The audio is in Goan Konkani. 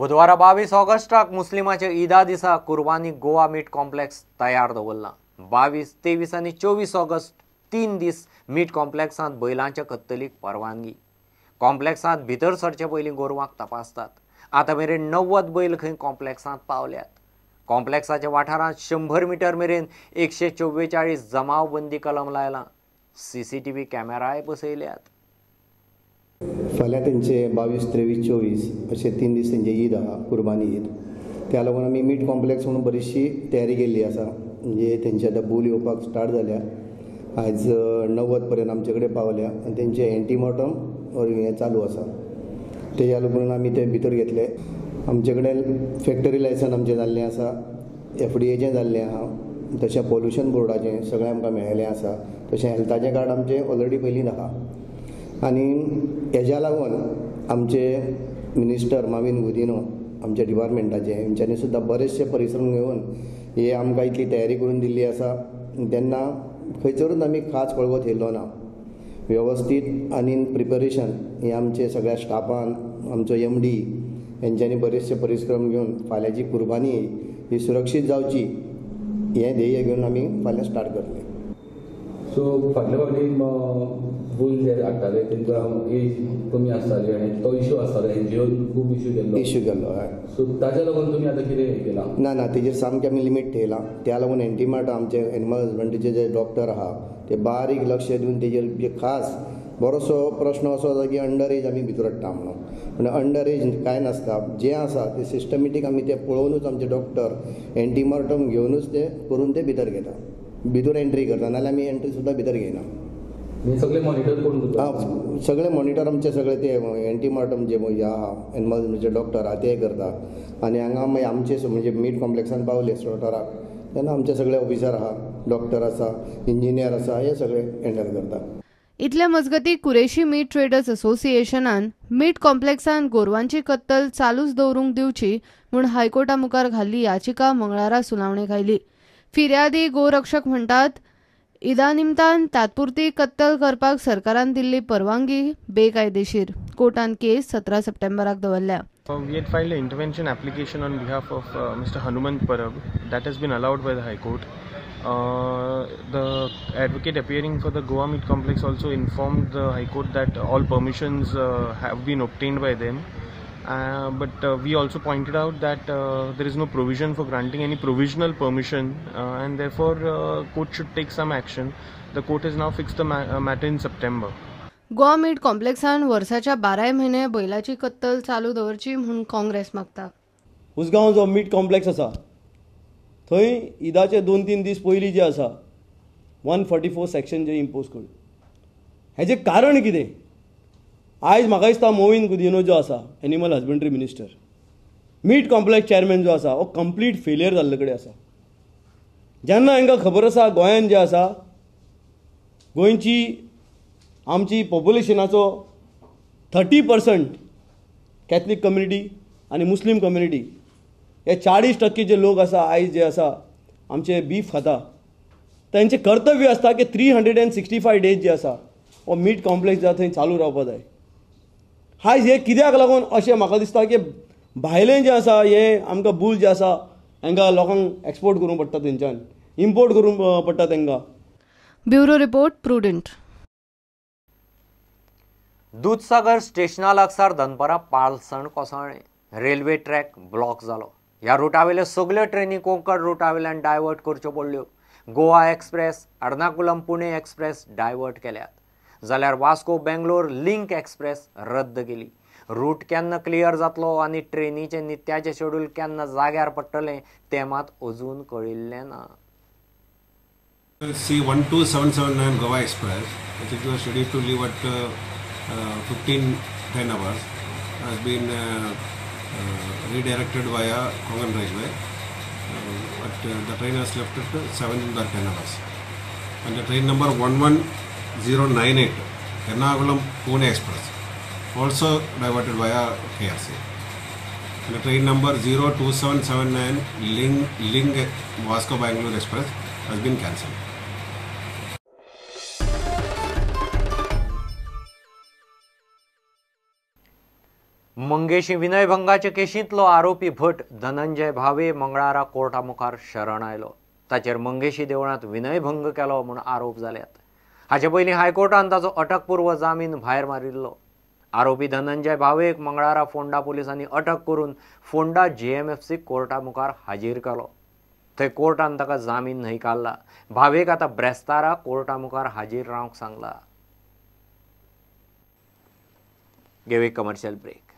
बुधवारा 22 ऑगस्टाक मुस्लिमाच्या ईदा दिसा कुर्बानी गोवा मीट कॉम्प्लेक्स तयार दवरला। 22, 23 आनी 24 ऑगस्ट 3 दीस मीट कॉम्प्लेक्सांत बैलांच्या कत्तलीक परवानगी। कॉम्प्लेक्सांत भितर सरचे पयलीं गोरवांक तपासतात। आतां मेरेन 90 बैल खंय कॉम्प्लेक्सांत पावल्यात। कॉम्प्लेक्साच्या वाठारांत 100 मिटर मेरेन 144 जमावबंदी कलम लायला। सीसीटीव्ही कॅमेराय बसयल्यात। फाल्यां तेंचे 22, 23, 24 अशे 3 दीस तेंचे ईद आहा, कुर्बानी ईद। त्या लागून आमी मीट कॉम्प्लेक्स म्हणून बरीचशी तयारी केल्ली आसा। म्हणजे तेंचे आतां बूल येवपाक स्टार्ट जाल्या, आयज 90 पर्यंत आमचे कडेन पावल्या आनी तेंचे एंटीमॉर्टम हें चालू आसा। तेज्या लागून आमी ते भितर घेतले। आमचे कडेन फॅक्टरी लायसन आमचें जाल्लें आसा, एफडीएचें जाल्लें आहा, तशें पोल्युशन बोर्डाचें सगळें आमकां मेळिल्लें आसा, तशें हेल्थाचें कार्ड आमचें ऑलरेडी पयलींच आहा। आनी हेज्या लागून आमचे मिनिस्टर माविन गुदिन्हो आमच्या डिपार्टमेंटाचे हेंच्यांनी सुद्दां बरेचशे परिश्रम घेवन हे आमकां इतली तयारी करून दिल्ली आसा। तेन्ना खंयसरूच आमी खास कळवो थेयलो ना, वेवस्थीत आनी प्रिपरेशन हे आमचे सगळ्या स्टाफान, आमचो एमडी हेंच्यांनी बरेचशे परिश्रम घेवन फाल्यांची कुर्बानी ही सुरक्षीत जावची हें ध्येय घेवन आमी फाल्यां स्टार्ट करतले। सो फाटल्या फावटी बूल जे हाडटाले तेंकां एज कमी आसताली आनी तो इशू आसतालो, एनजीओन खूब इशू केल्लो। हय। सो ताच्या लागून तुमी आतां कितें केलां? ना ना, तेजेर सामकें आमी लिमीट थेयलां। त्या लागून एंटीमार्ट आमचे एनिमल हजबंड्रीचे जे डॉक्टर आहा ते बारीक लक्ष दिवन तेजेर जे खास बरोसो प्रश्न असो जाता की अंडर एज आमी भितर हाडटा म्हणून, पूण अंडर एज कांय नासता, जें आसा तें सिस्टमेटीक आमी तें पळोवनूच आमचे डॉक्टर एंटीमार्टम घेवनूच ते करून ते भितर घेता, भितर एंट्री करता, नाल्यार आमी एंट्री सुद्दां भितर घेयना। सगळे मॉनिटर कोण करता? आं, सगळे मॉनिटर आमचे सगळे ते एंटीमार्टम जे आहा एनिमल जे डॉक्टर आहा ते करता। आनी हांगा मागीर आमचे म्हणजे मीट कॉम्प्लेक्सान पावले स्लॉटराक तेन्ना आमचे सगळे ऑफिसर आहा, डॉक्टर आसा, इंजिनियर आसा, हे सगळे हँडल करता। इतल्या मजगती कुरेशी मीट ट्रेडर्स असोसिएशनान मीट कॉम्प्लेक्सान गोरवांची कत्तल चालूच दवरूंक दिवची म्हूण हायकोर्टा मुखार घाल्ली याचिका मंगळारा सुनावणेक आयली। फिर्यादी गोरक्षक म्हणटात ईदा निमतान तात्पुरती कत्तल करपाक सरकारान दिल्ली परवानगी बेकायदेशीर। कोर्टान केस 17 सप्टेंबराक दवरल्या। We had filed an intervention application on behalf of Mr. Hanumant Parab that has been allowed by the High Court. The advocate appearing for the Goa Meat Complex also informed the High Court that all permissions have been obtained by them. But we also pointed out that there is no provision for granting any provisional permission and therefore court should take some action. The court has now fixed the matter in September. Goa meat कॉम्प्लेक्सान वर्साच्या 12 म्हयने बैलाची कत्तल चालू दवरची म्हूण काँग्रेस मागता। उसगांव जो मीट कॉम्प्लेक्स आसा थंय ईदाचे 2-3 दीस पयलीं जे आसा 144 सेक्शन जे इम्पोज करून, हेजें कारण कितें? आयज म्हाका दिसता मोविन गुदिन्हो जो आसा animal husbandry minister, meat complex chairman जो आसा हो कंप्लीट फेलियर जाल्ले कडेन आसा। जेन्ना हांकां खबर आसा गोंयान जे आसा गोंयची आमची पॉप्युलेशनाचो 30% कॅथलीक कम्युनिटी आनी मुस्लीम कम्युनिटी हे 40% जे लोक आसा आयज जे आसा आमचे बीफ खाता, तांचें कर्तव्य आसता की 365 डेज जे आसा हो मीट कॉम्प्लेक्स जे थंय चालू रावपा जाय। आयज हे कित्याक लागून अशें म्हाका दिसता की भायलें जें आसा हें आमकां बूल जे आसा हांकां लोकांक एक्सपोर्ट करूंक पडटा, थंयच्यान इम्पोर्ट करूंक पडटा तांकां। Bureau report, Prudent. Dudhsagar स्टेशना लागसार दनपरां पालसण कोसळ्ळें, रेल्वे ट्रॅक ब्लॉक जालो। ह्या रुटावेल्यो सगल्यो ट्रेनी कोंकण रुटावेल्यान डायवर्ट करच्यो पडल्यो। Goa express, Ernakulam Pune express divert केल्यात, जाल्यार वास्को बेंगलोर लिंक एक्सप्रेस रद्द केली। रूट केन्ना क्लियर जातलो आनी ट्रेनीचें नित्याचें शेड्यूल केन्ना जाग्यार पडटलें तें मात अजून कळिल्लें ना। C12779 Goa Express, which was scheduled to leave at 15:10 hours, has been redirected via Konkan Railway. But the train has left at 17:10 hours. And the train number 11098 Ernakulam Pune Express also diverted via KRC. And the train number 02779 Link Vasco Bangalore Express has been cancelled. Mangeshi विनयभंगाचे केशींतलो आरोपी भट धनंजय भावे मंगळारा कोर्टा मुखार शरण आयलो. ताचेर मंगेशी देवळांत विनयभंग केलो म्हूण आरोप जाल्यात. हाचे पयलीं हायकोर्टान ताचो अटकपूर्व जामीन भायर मारिल्लो. आरोपी धनंजय भावेक मंगळारा फोंडा पुलिसांनी अटक करून फोंडा JMFC कोर्टा मुखार हाजीर केलो. थंय कोर्टान ताका जामीन न्हयकारला. भावेक आतां ब्रेस्तारा कोर्टा मुखार हाजीर रावंक सांगला. घेवया कमर्शियल ब्रेक.